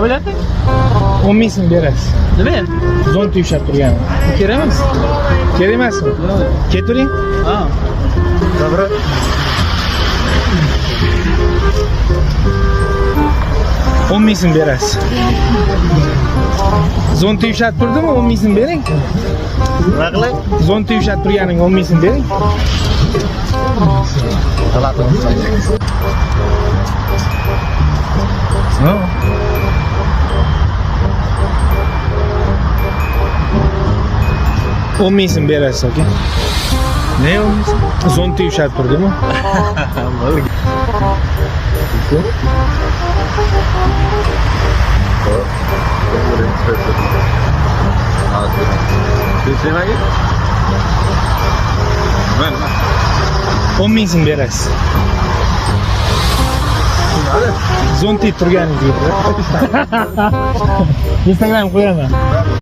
Nima bo'lyapti? 10 ming so'm berasiz. Nima? Zonti ushlab turgani. Kerak emas. Kerak emasmi? Ketavering. Ha. Добро. 10 ming so'm berasiz. Zonti ushlab turdimi? 10 ming so'm bering. Nima qilay? Zonti ushlab turganing 10 ming so'm bering. G'alati. Ha. 10 ming so'm berasiz, aka. Ne 10 ming so'm? Zonti ushlab turdimi? Nimaga? Nima, nima? 10 ming so'm berasiz. Zonti turganingizga. Instagram qo'yaman.